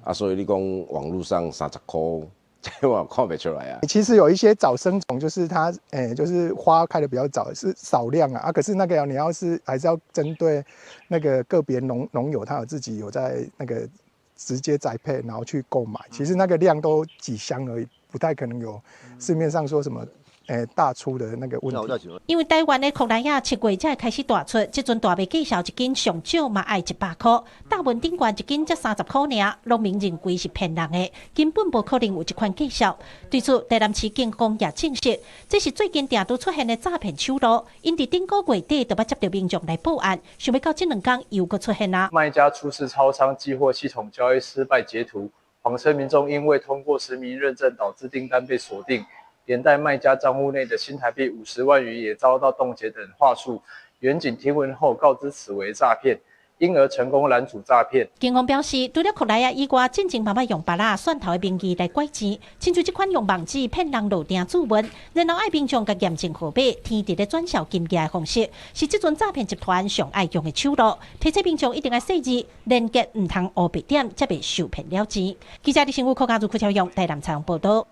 S8: 啊，所以你講網路上30箍，這我看袂出來啊。
S27: 其實有一些早生種，就是它，就是花開得比較早，是少量啊。啊，可是那個你要是還是要針對那個個別農友，他有自己有在那個直接栽培，然後去購買，其實那個量都幾箱而已，不太可能有市面上說什麼。大出的那個問題。
S3: 因為台灣的箍來仔7月才會開始大出，這陣大賣介紹一斤上少嘛愛100箍，大文頂懸一斤才30箍爾，農民認為是騙人的，根本無可能有這款介紹。對此，台南市警方也證實，這是最近定都出現的詐騙手路，𪜶佇頂個月底就捌接著民眾來報案，想欲到這兩工又閣出現啊。
S20: 賣家出示超商寄貨系統交易失敗截圖，謊稱民眾因為通過實名認證導致訂單被鎖定。連帶賣家帳戶內的新台幣50萬元也遭到凍結等話術，員警聽聞後告知此為詐騙，因而成功攔阻詐騙。
S3: 警方表示，除了箍來仔以外，進前嘛捌用芭樂蒜頭的名義來拐錢，親像這款用網址騙人落訂注文，然後愛民眾共驗證號碼，天佇咧轉銷金額的方式，是這陣詐騙集團上愛用的手路。提醒民眾一定愛細緻連結，毋通烏白點，才袂受騙了錢。記者李新武、柯家如、柯超勇台南採訪報導。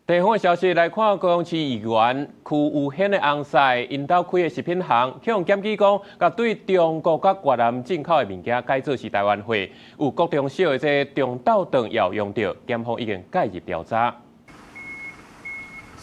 S1: 地方的消息來看，高雄市議員柯有軒的翁婿，𪜶兜開的食品行，去予檢舉講，共對中國佮越南進口的物件改做是台灣貨，有國中小的這中晝頓也有用著，檢方已經介入調查。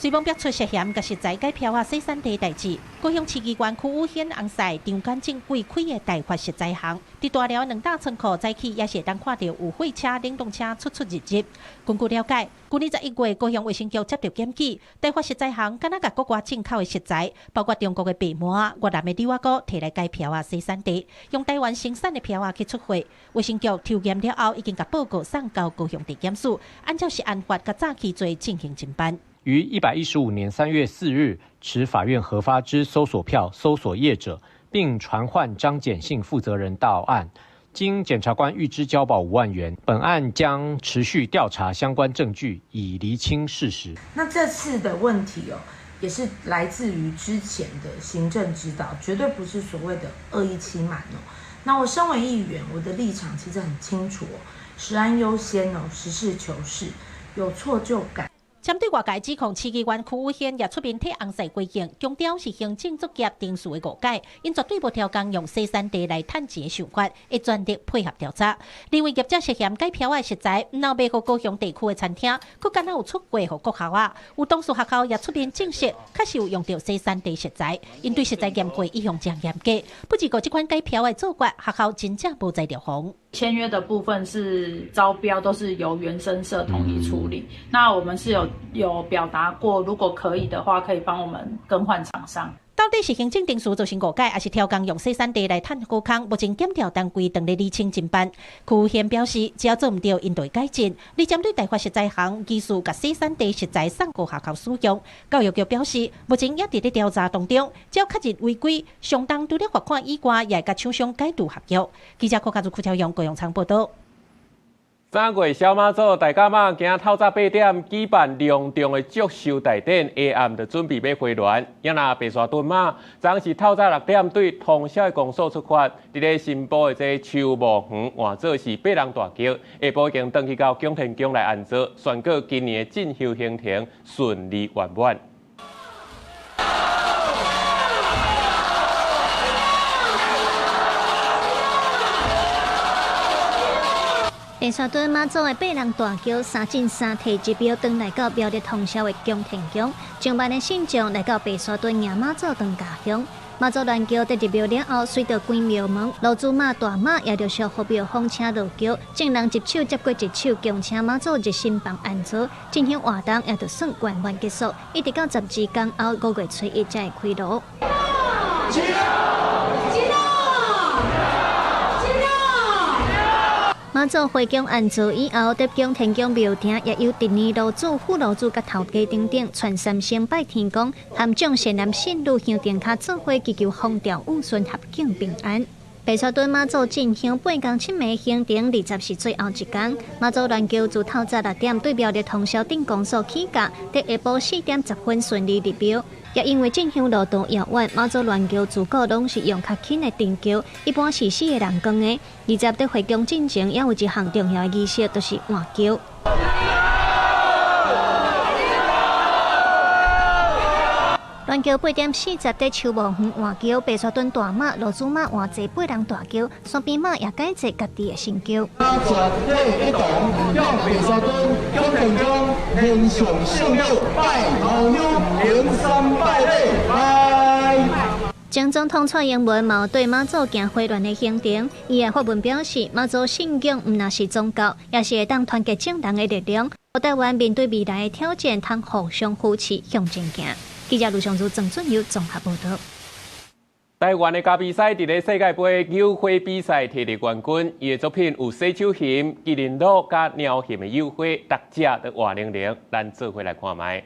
S3: 隨網逼出涉嫌共食材改票仔洗產地代誌，高雄市議員柯有軒翁婿張簡正貴開的大發食材行，佇大寮兩大倉庫早起也是會當看著有貨車、冷凍車出出入入。根據了解，去年11月，高雄衛生局接著檢舉，大發食材行敢若共國外進口的食材，包括中國的白饃、越南的柳仔菇，提來改票仔洗產地，用台灣生產的票仔去出貨。衛生局抽驗了後，已經共報告送交高雄地檢署，按照食安法佮詐欺罪進行偵辦。
S21: 於115年3月4日，持法院核發之搜索票搜索業者，並傳喚張簡姓負責人到案，經檢察官預支交保5萬元。本案將持續調查相關證據，以釐清事實。
S22: 那這次的問題哦，也是來自於之前的行政指導，絕對不是所謂的惡意欺瞞哦。那我身為議員，我的立場其實很清楚哦，食安優先哦，實事求是，有錯就改。
S3: 針對外界指控，市議員柯有軒也出面替翁婿回應，強調是行政作業程序的誤解，𪜶絕對無刁工用洗產地來趁錢的想法，會全力配合調查。另外，業者涉嫌改票仔食材，毋但賣予高雄地區的餐廳，閣敢若有出貨予國校仔，有當事學校也出面證實，確實有用著洗產地食材，𪜶對食材驗貨一向誠嚴格。不過，這款改票仔的做法，學校真正無材料防。
S23: 簽約的部分是招標，都是由原生社統一處理。那我們是有表達過，如果可以的話，可以幫我們更換廠商。
S3: 到底是行政程序造成誤解，抑是刁工用洗產地來趁好康？目前檢調單位正咧厘清偵辦。柯有軒表示，只要做毋對，𪜶就會改進。而針對大發食材行疑似共洗產地食材送予學校使用，教育局表示，目前也佇咧調查當中，只要確認違規，相當除了罰款以外，也會共廠商解除合約。記者柯家如、柯超勇、高永昌報導。
S1: 三月小媽祖大甲媽今透早8點舉辦隆重的祝壽大典，下暗就準備欲回鑾。也若白沙屯媽，昨是透早6點對通霄的公所出發，佇咧新埔的這秋墓園換做是八人大轎，下晡已經轉去到蔣天宮來安坐，宣告今年的進修行程順利圓滿。
S24: 白沙屯媽祖的八人大轎三進三退一廟，轉來到苗栗通霄的蔣天宮，上萬的信眾來到白沙屯迎媽祖轉家鄉。媽祖鸞轎佇入廟了後，隨著關廟門，羅珠媽、大媽也陸續予廟方請落轎，眾人一手接過一手，恭請媽祖入新房安坐，進香活動也就算圓滿結束。一直到12工後5月初1才會開爐。媽祖回宮安坐以後，德宮天宮廟庭也由鎮年爐主、副爐主佮頭家等等，傳三聲拜天公，含眾善男信女香燈跤做伙祈求風調雨順、合境平安。白沙屯媽祖進香八工七暝行程，20是最後一工。媽祖鸞轎自透早6點對廟的通霄鎮公所起駕，佇下晡4點10分順利入廟。也因為進香路途遙遠，媽祖鸞轎自古攏是用較輕的長轎，一般是4個人扛的。20佇回宮進前，也有一項重要的儀式，就是換轎。鸞轎8點40佇秋望園換轎，白沙屯大媽、羅祖媽換坐8人大轎，山邊媽也改坐家己的新轎。
S17: 全體一同向白沙屯恭天公獻上聖旨，拜頭香，行三拜禮，拜。
S24: 前總統蔡英文嘛對媽祖行回鑾的行程，伊也發文表示，媽祖信仰毋但是宗教，也是會當團結眾人的力量，台灣面對未來的挑戰，通互相扶持向前行。記者盧尚如、鄭俊友綜合報道。
S1: 台灣的咖啡師佇咧世界盃扭花比賽摕到冠軍，伊的作品有洗手熊、麒麟鹿佮貓熊的扭花，逐隻都活靈靈，咱做伙來看覓。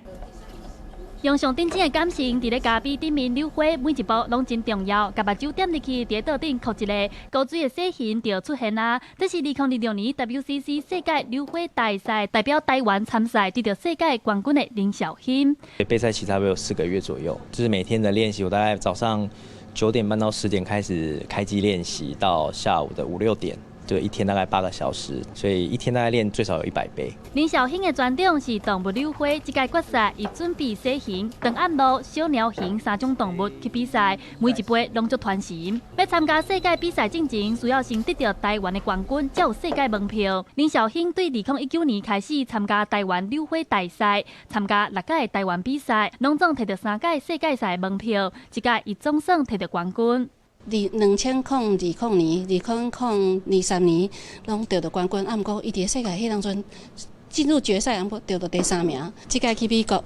S4: 用上頂真的感情，佇咧咖啡頂面扭花，每一步攏真重要。共目睭點入去，佇咧桌頂扣一个高水的洗形就出現啦。這是2026年 WCC 世界扭花大賽代表台灣參賽，得到世界冠軍的林紹興。
S6: 備賽期差不多有4個月左右，就是每天的練習，我大概早上9點半到10點開始開機練習，到下午的5、6點。就一天大概8個小時，所以一天大概練最少有100杯。
S4: 林紹興的專長是動物扭花，這屆決賽伊準備洗熊、長頷鹿、小貓熊3種動物去比賽，每一杯攏足傳神。欲參加世界比賽進前，需要先得到台灣的冠軍，才有世界門票。林紹興對2019年開始參加台灣扭花大賽，參加6屆台灣比賽，攏總摕到3屆世界賽門票，這屆伊總算摕到冠軍。
S7: 2020年、2023年，攏得到冠軍。啊，毋過伊佇世界彼當陣進入決賽，毋過得到第3名。這屆去美國，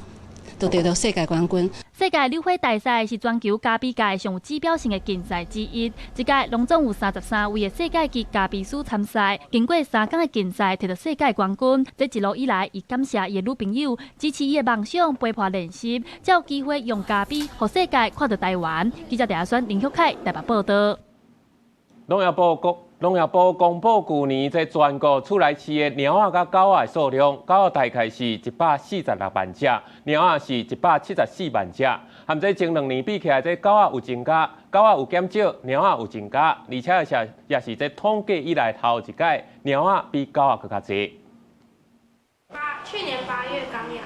S7: 就得到世界冠軍。
S4: 世界扭花大賽是全球咖啡界上有指標性的競賽之一。這屆攏總有33位的世界級咖啡師參賽，經過3工的競賽，摕到世界冠軍。這一路以來，伊感謝伊的女朋友支持伊的夢想，陪伴練習，才有機會用咖啡予世界看到台灣。記者鄭亞軒、林旭凱台北報道。
S1: 農業部公布舊年在全國厝內飼的貓仔佮狗仔的數量，狗仔大概是146萬隻，貓仔是174萬隻。和這前2年比起來，這狗仔有增加，狗仔有減少，貓仔有增加，而且也是這統計以來頭一屆，貓仔比狗仔閣較濟。
S10: 去年8月剛養。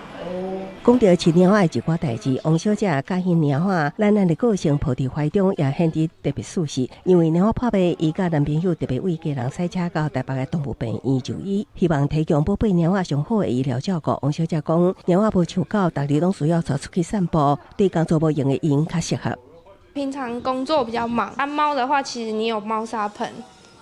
S18: 講到飼貓仔的一寡代誌，王小姐佮意貓仔，懶懶的個性抱佇懷中也顯得特別舒適。因為貓仔破病，伊佮男朋友特別為家人駛車到台北的動物病院就醫，希望提供寶貝貓仔上好的醫療照顧。王小姐講，貓仔無像狗，逐日攏需要帶出去散步，對工作無閒的𪜶較適合。
S10: 平常工作比較忙，啊貓的話，其實你有貓砂盆，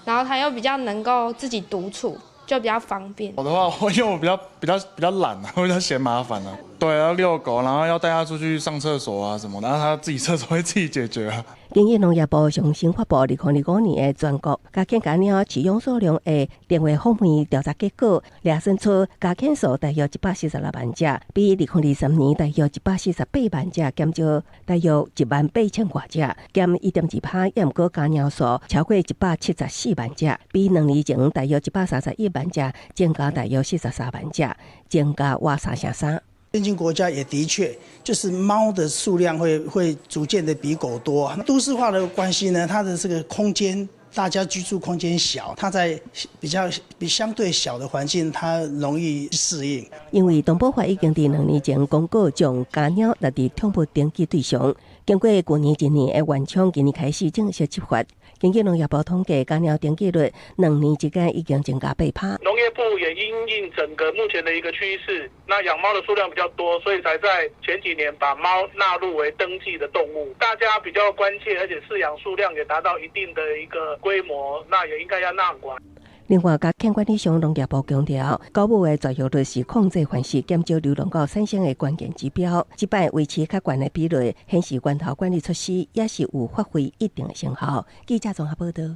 S10: 然後它又比較能夠自己獨處。就比較方便。
S16: 我的話，我因為我比較懶啊，我比較嫌麻煩啊。對，要遛狗，然後要帶它出去上廁所啊什麼，然後它自己廁所會自己解決啊。
S18: 根據農業部上新發布2025年的全國家犬佮貓飼養數量的電話訪問調查結果，掠算出家犬數大約146萬隻，比2023年大約148萬隻減少大約1萬8千多隻，減1.2%。也毋過家貓數超過174萬隻，比2年前大約131萬隻增加大約43萬隻，增加約3.3%。
S25: 先進國家也的確，就是貓的數量會逐漸的比狗多。都市化的關係呢，它的這個空間，大家居住空間小，它在比相對小的環境，它容易適應。
S18: 因為動保法已經佇2年前公告將家貓納入寵物登記對象，經過舊年一年的緩衝，今年開始正式執法。根據農業部統計，家貓登記率2年之間已經增加8%。
S15: 農業
S5: 業部也因應整個目前的一個趨勢，那養貓的數量比較多，所以才在前幾年把貓納入為登記的動物。大家比較關切，而且飼養數量也達到一定的一個規模，那也應該要納管。
S18: 另外，甲監管理上農業部強調，狗母的絕育率是控制繁殖、減少流浪狗產生的關鍵指標。這擺維持較懸的比率，顯示源頭管理措施也是有發揮一定的成效。記者綜合報道。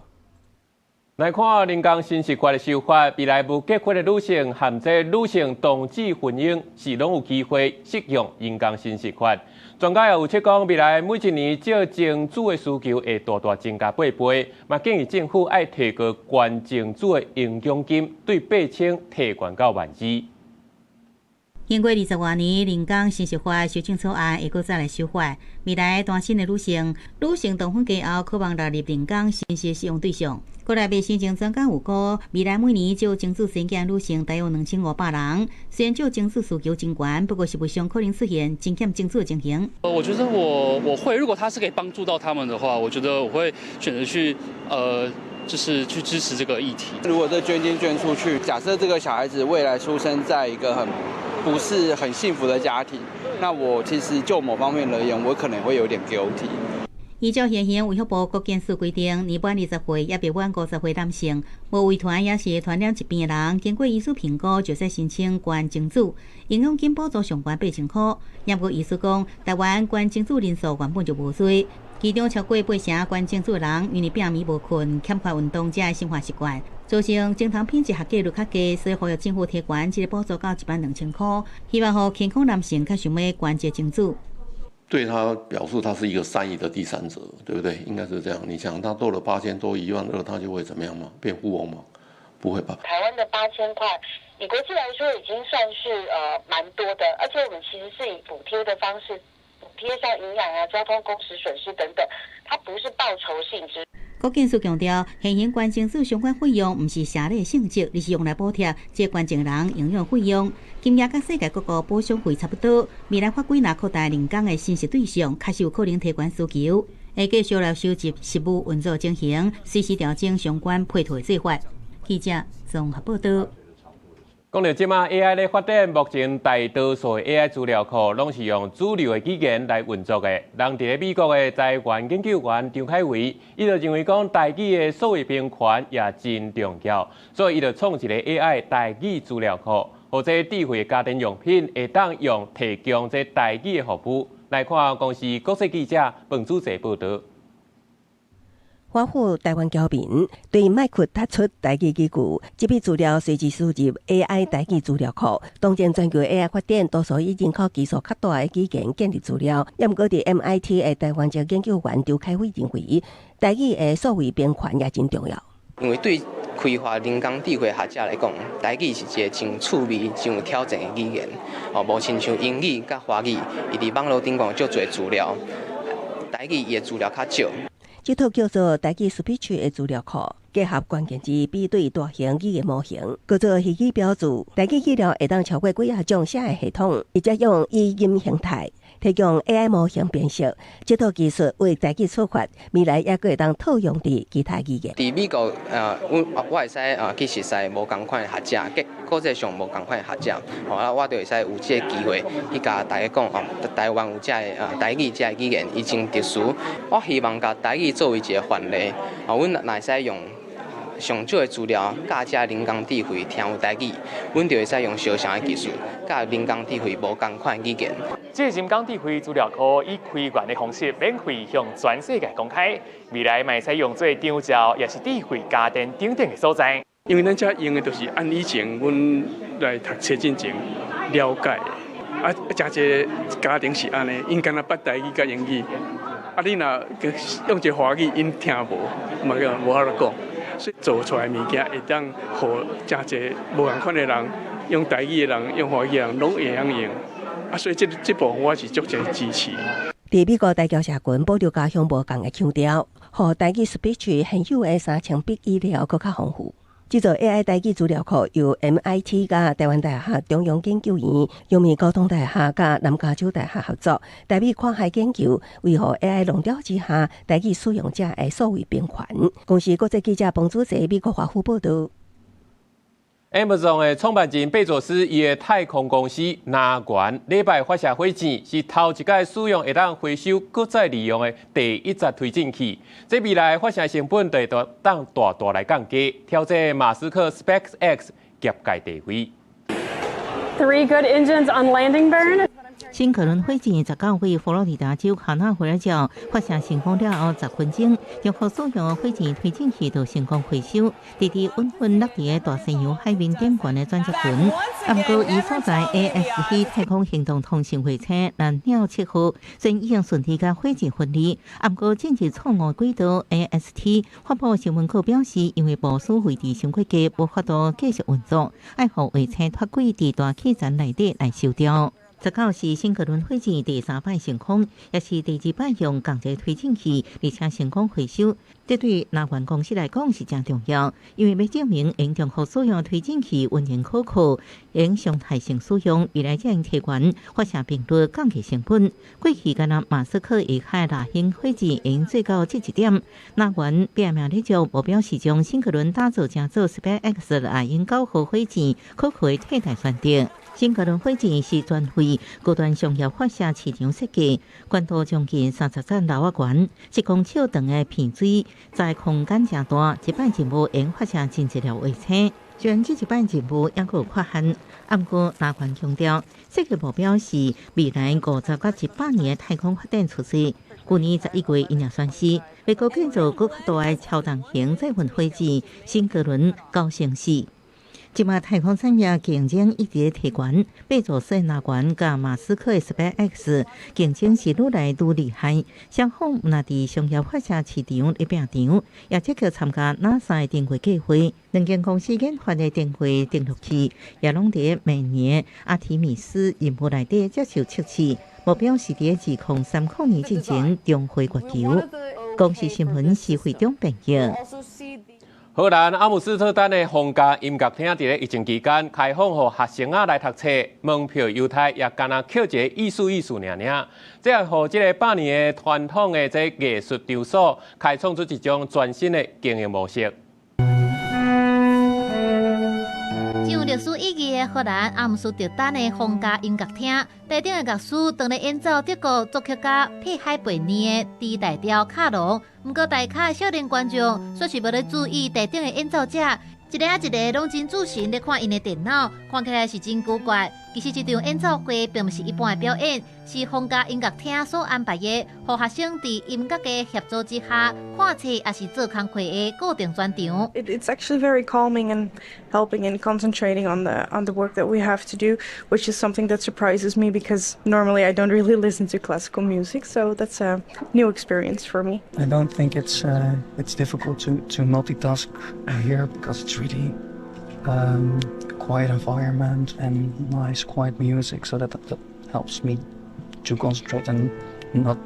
S1: 來看人工生殖法的修法，未來無結婚的女性和這女性同志婚姻是攏有機會適用人工生殖法。專家也有測講，未來每一年借精子的需求會大大增加8倍，嘛建議政府愛提高捐精子的營養金，對8000提懸到12,000。
S2: 經過20外年，人工生殖法修正草案會閣再來修法。未來單身的女性，女性同婚過後，可望納入人工生殖適用對象。國內衛生專家有估，未來每年借精子生囝女性大約2500人。雖然借精子需求真懸，不過實務上可能出現真欠精子的情形。
S9: 我覺得我會，如果他是可以幫助到他們的話，我覺得我會選擇去就是去支持這個議題。
S11: 如果這捐精捐出去，假設這個小孩子未來出生在一個很不是很幸福的家庭，那我其實就某方面而言，我可能會有點 guilty。
S2: 依照現行衛福部國健署規定，年滿20歲猶未滿50歲男性，無遺傳抑是傳染疾病的人，經過醫師評估，就使申請捐精子，營養金補助上懸8000塊。不過醫師講，台灣捐精子人數原本就無濟，其中超過八成捐精子的人，因為病暝無睏、欠缺運動這生活習慣，造成精蟲品質合格率較低，所以呼籲政府提懸這個補助到12,000塊，希望予健康男性較想欲捐這精子。
S12: 對他表示他是一個善意的第三者，對不對？應該是這樣。你想他多了8000多12,000，他就會怎麼樣嗎？變富翁嗎？不會吧？
S13: 台灣的8000塊，以國際來說已經算是蠻多的，而且我們其實是以補貼的方式，補貼像營養啊、交通工時損失等等，它不是報酬性質。
S2: 國健署強調，現行捐精子相關費用毋是社禮性質，而是用來補貼這捐贈人營養費用。金額佮世界各國保險費差不多。未來法規若擴大人工的生殖對象，確實有可能提懸需求。會繼續來收集實務運作情形，隨時調整相關配套做法。記者綜合報道。
S1: 講到這馬 AI 咧發展，目前大多數的 AI 資料庫攏是用主流的語言來運作的。人佇咧美國的台灣研究員張凱維，伊就認為講台語的數位平權也真重要，所以伊就創一個 AI 台語資料庫，予這智慧家電用品會當用提供這台語的服務。來看公視國際記者彭祖澤報導。
S18: 華府台灣僑民對麥克突出台語語句，這筆資料隨之輸入 AI 台語資料庫。當前全球 AI 發展多數以人口基數較大的語言建立資料，猶毋過佇 MIT 的台灣籍研究員張凱偉認為，台語的數位平權也真重要。
S14: 因為對開發人工智慧學者來講，台語是一個真趣味、真有挑戰的語言。哦，無親像英語佮華語，伊佇網路頂懸足濟資料，台語伊的資料較少。
S18: 這套叫做台語 Speech 的資料庫，結合關鍵字比對大型語言模型，閣做虛擬標註。台語資料會當超過幾仔種寫的系統，直接用語音形態提供 AI 模型辨識。這套技術為台語出發，未來猶閣會當套用佇其他語言。
S14: 佇美國，阮我會使去熟似無仝款的學者，國際上無仝款的學者，吼啊，我就會使有這個機會去共大家講哦，台灣有這个台語這个語言，伊真特殊。我希望共台語作為一個範例，哦，阮若會使用上少的資料，教這人工智慧聽有台語，阮就會使用相像的技術，教人工智慧無仝款語言。
S26: 這個人工智慧資料庫以開源的方式免費向全世界公開，未來嘛會使用做長照，抑是智慧家電等等的所在。
S28: 因為咱遮用的都是按以前阮來讀冊進前了解的，啊，誠濟家庭是按呢，𪜶敢若捌台語佮英語，啊，你若用一个華語，𪜶聽無，嘛叫無法度講，所以做出來的物件會當予誠濟無仝款的人，用台語的人，用華語的人，攏會曉用，啊，所以這這部分我是足濟支持。
S18: 佇美國台僑社群保留家鄉無仝的腔調，予台語 Speech 現有的3000筆語料閣較豐富。這座 AI 台語資料庫由 MIT 佮台灣大學中央研究院、陽明交通大學佮南加州大學合作，台美跨海研究，維護 AI 浪潮之下台語使用者的數位平權。公視國際記者彭祖澤美國華府報道。
S1: Amazon 的創辦人貝佐斯伊的太空公司藍源禮拜發射火箭，是頭一擺使用會當回收閣再利用的第一節推進器。這未來發射成本就會當大大來降低，挑戰馬斯克 SpaceX 業界地位。
S3: Three good engines on landing burn.
S2: 新格倫火箭19位佛羅里達州卡納維爾角發射成功了後，10分鐘，中國所有火箭推進器都成功回收，直直穩穩落佇大西洋海面頂懸的轉折輪。毋過，伊所在 AST 太空行動通信衛星藍鳥7號雖然已經順利共火箭分離，毋過進入錯誤軌道。AST 發布新聞稿表示，因為部署位置傷過低，無法度繼續運作，愛予衛星脫軌佇大氣層內底來收掉。19是新格倫火箭第三擺升空，也是第二擺用仝一个推進器，而且成功回收。這對藍源公司來講是誠重要，因為欲證明用重複使用推進器穩定可靠，用常態性使用，未來才會提懸發射頻率降低成本。過去干焦馬斯克會開大型火箭用做到這一點，藍源拼命咧做，目標是將新格倫打造成做 SpaceX 獵鷹9號火箭可靠的替代選擇。新格倫火箭是專為高端商業發射市場設計，懸度將近30層樓仔懸，7公尺長的片錐，載空間誠大，這擺任務會發射真濟粒衛星。雖然這一擺任務猶閣有缺陷，毋過藍源強調，設計目標是未來50到100年的太空發展趨勢。去年11月，𪜶也宣示，欲閣建造閣較大的超重型載運火箭新格倫9乘4。這馬太空產業競爭一直提懸，貝佐斯藍源佮馬斯克的 SpaceX 競爭是愈來愈厲害。雙方毋但佇商業發射市場咧拚場，也積極參加 NASA 的登月計劃。兩間公司研發的登月登陸器，也攏佇明年阿提米斯任務內底接受測試，目標是佇2030年進前重回月球。公視新聞施惠中編譯。
S1: 荷蘭阿姆斯特丹的皇家音樂廳佇咧疫情期間開放予學生仔來讀冊，門票猶太也干焦抾一个意思意思爾爾，這也予這个百年的傳統的這藝術場所開創出一種全新的經營模式。
S4: 具歷史意義的荷蘭阿姆斯特丹的皇家音樂廳，台頂的樂師當咧演奏德國作曲家佩海貝尼的 D 大調卡農。毋過台跤的少年觀眾煞是無咧注意台頂的演奏者，一个仔一个攏真注神咧看𪜶的電腦，看起來是真古怪。其實這場演奏會並毋是一般的表演，是皇家音樂廳所安排的，予學生佇音樂的協助之下看冊抑是做工課的固定專場。
S8: It's actually very calming and helping and concentrating on the work that we have to do, which is something that surprises me because normally I don't really listen to classical music, so that's a new experience for me.
S19: I don't think it's difficult to multitask here because it's really a quiet environment and nice quiet music, so that helps me to concentrate and not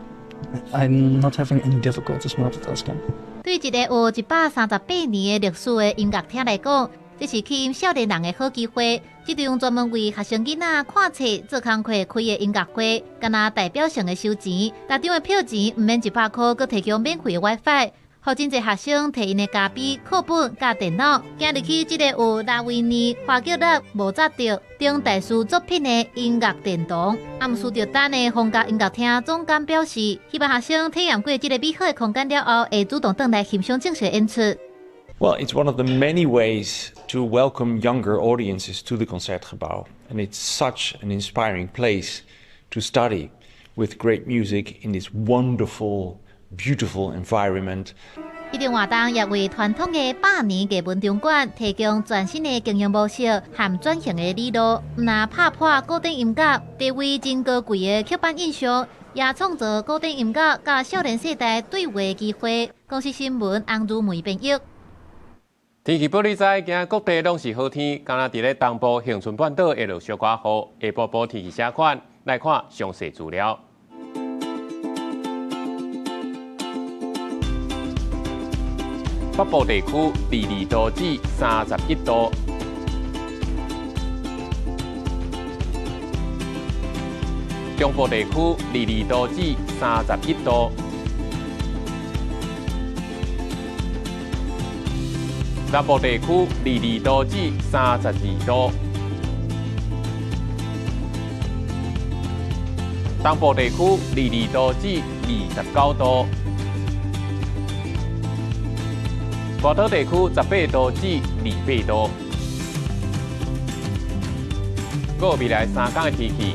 S19: I'm not having any difficulties multitasking.
S4: 對一个有138年的歷史的音樂廳來講，這是吸引少年人的好機會。這場專門為學生囡仔看冊、做工課開的音樂會，敢若代表性的收錢，逐張的票錢毋免100箍，閣提供免費的 WiFi，予真濟學生提𪜶的咖啡、課本佮電腦，行入去這个有拉維尼、華格納、莫扎特等大師作品的音樂殿堂。阿姆斯特丹的皇家音樂廳總監表示，希望學生體驗過這个美好的空間了後，會主動轉來欣賞正式演出。
S20: Well, it's one of the many ways to welcome younger audiences to the Concertgebouw. And it's such an inspiring place to study with great music in this wonderful, beautiful environment.
S4: 這場活動也為傳統的百年藝文場館提供全新的經營模式和轉型的理路，毋但拍破古典音樂地位真高貴的刻板印象，也創造古典音樂佮少年世代對話的機會。公視新聞洪如梅編譯。
S1: 天氣報你知，今仔各地攏是好天，干焦佇咧東部恆春半島會落小可雨。下晡晡天氣啥款？來看詳細資料。北部地區22度至31度，中部地區22度至31度。南部地區22度至32度，東部地區22度至29度，外島地區18度至28度。閣未來3天的天氣。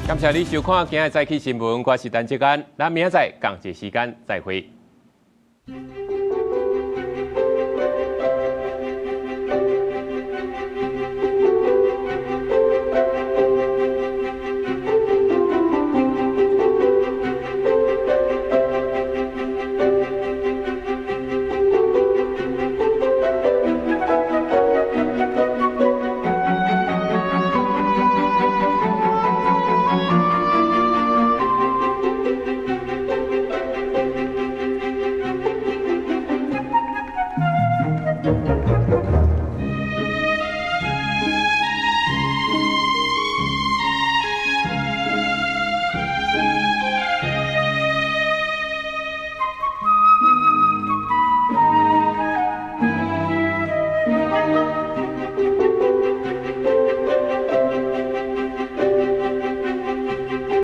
S1: 感謝你收看今日早起新聞，我是陳志安，咱明仔載仝一時間再會。